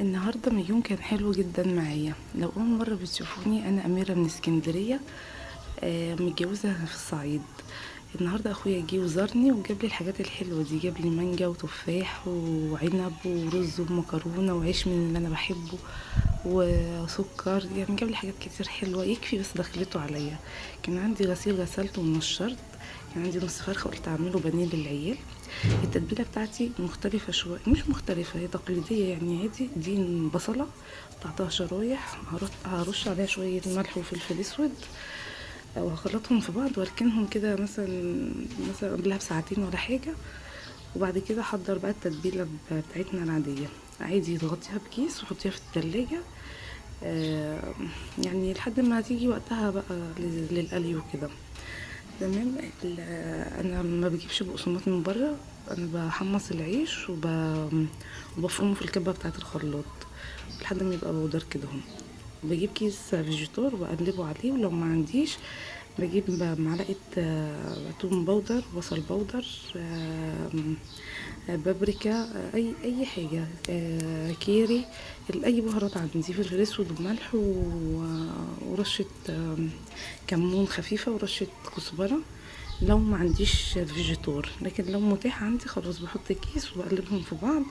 النهارده من يوم كان حلو جدا معايا. لو اول مرة بتشوفوني، انا اميره من اسكندريه، متجوزة في الصعيد. النهارده اخويا جه وزارني وجاب لي الحاجات الحلوة دي، جاب لي مانجا وتفاح وعنب ورز ومكرونه وعيش من اللي انا بحبه وسكر، يعني جاب لي حاجات كتير حلوة يكفي بس دخلته عليا. كان عندي غسيل غسلته ونشرت، كان عندي نص فرخة قلت اعمله بانيه للعيال. التتبيله بتاعتي مختلفة شوية، مش مختلفة، هي تقليدية يعني عادي. دي بصله قطعتها شرايح، هرش عليها شوية ملح وفلفل اسود وهخلطهم في بعض واركنهم كده مثلا قبلها بساعتين ولا حاجة. وبعد كده احضر بقى التتبيله بتاعتنا العادية، عادي تغطيها بكيس وحطيها في التلاجة، يعني لحد ما تيجي وقتها بقى للقلي وكده. تمام. انا ما بجيبش بقسماط من بره، انا بحمص العيش وبفرمه في الكبه بتاعه الخلاط لحد ما يبقى بودر كده اهو. بجيب كيس فيجيتار واقلبه عليه، ولو ما عنديش بجيب معلقه توم powder، بصل powder، بابريكا، اي حاجة، كيري، اي بهارات عندي، فلفل اسود وملح ورشه كمون خفيفة ورشه كزبره لو ما عنديش فيجيتار. لكن لو متاح عندي خلاص بحط كيس وبقلبهم في بعض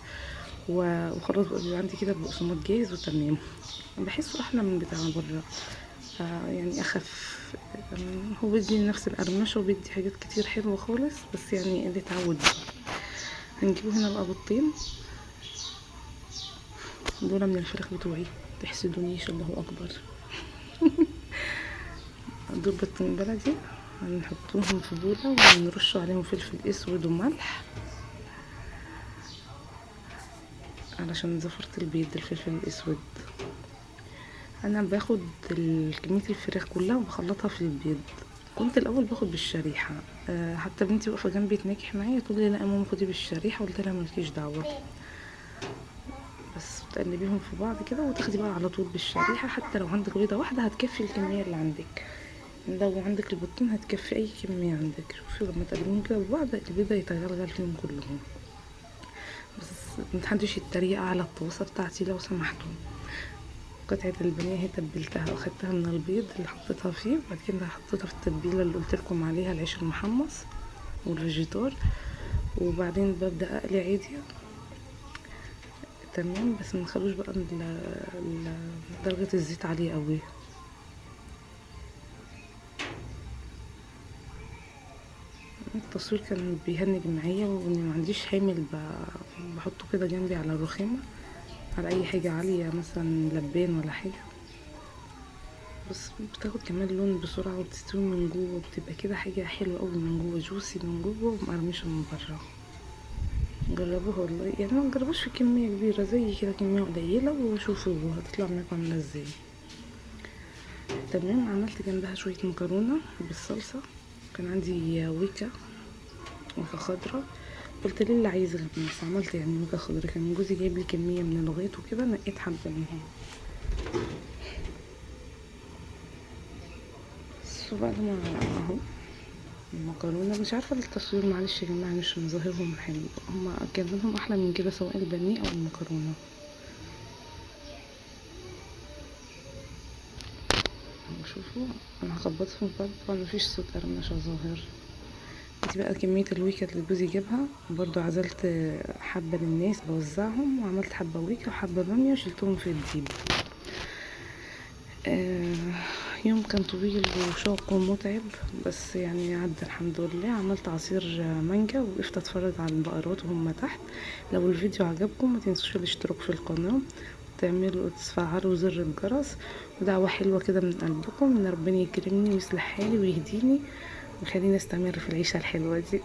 وخلاص بقى بيبقى عندي كده بقسماط جاهز وتمام. بحسه احلى من بتاع بره، يعني اخف، هو بيدي نفس القرمشه وبيدي حاجات كتير حلوة خالص، بس يعني اللي اتعود بقى. هنجيبه هنا بقى بيضتين دول من الفراخ بتوعي، تحسدونيش، الله اكبر. دول بيضتين بلدي هنحطوهم في بوله ونرش عليهم فلفل اسود وملح علشان زفرة البيض الفلفل الاسود. انا باخد كمية الفراخ كلها وبخلطها في البيض. كنت الاول باخد بالشريحه، حتى بنتي واقفة جنبي تناكح معايا تقول لي لا يا ماما خدي بالشريحه، قلت لها مالكيش دعوه، بس تقلبيهم في بعض كده وتاخدي بقى على طول بالشريحه. حتى لو عندك بيضة واحدة هتكفي الكمية اللي عندك، لو عندك البيضتين هتكفي اي كمية عندك. شوفي لما تقلبيهم كده ببعض البيضة يتغلغل فيهم كلهم. بس متحدش يتريق على الطاسه بتاعتي لو سمحتوا. قطعة البانيه هي تبلتها واخدتها من البيض اللي حطيتها فيه، وبعد كده حطيتها في التتبيله اللي قلت لكم عليها، العيش المحمص والفيجيتار. وبعدين ببدا اقلي عادي تمام، بس ما نخلوش بقى درجه الزيت عالية قوي. التصوير كان بيهنج معايا واني ما عنديش حامل، بحطه كده جنبي على الرخامه، على اي حاجة عالية مثلا لبان ولا حاجة، بس بتاخد كمان لون بسرعة وبتستوي من جوه، وبتبقى كده حاجة حلوة قوي من جوه، جوسي من جوه ومقرمشه من بره. جربوها والله، يعني ما تجربوش في كمية كبيرة، زي كده كمية قليله وشوفوا هتطلع معاكم عامله ازاي. تمام. عملت جنبها شوية مكرونه بالصلصه، كان عندي ويكا خضراء، قلت ليه اللي عايز غماس، عملت يعني ويكا خضراء. كان جوزي جايب لي كمية من الغيط وكده، نقيت حبه منهم. بس وبعد ما اهو المكرونه، مش عارفه التصوير معلش يا جماعة مش مظاهرهم حلو، هما كان لونهم احلى من كده سواء البانيه او المكرونه. شوفوا انا هخبطهم في بعض، طبعا مفيش صوت قرمشه ظاهر. دي بقى كمية الويكا اللي جوزي جابها، برضو عزلت حبة للناس بوزعهم، وعملت حبة ويكا وحبة بامية وشلتهم في الديب. يوم كان طويل وشاق ومتعب، بس يعني عدى الحمد لله. عملت عصير مانجا ووقفت اتفرج على البقرات وهم تحت. لو الفيديو عجبكم ما تنسوش الاشتراك في القناة، وتفعلوا زر الجرس، ودعوة حلوة كده من قلبكم ان ربنا يكرمني ويصلح حالي ويهديني ويخليني استمر في العيشة الحلوة دي.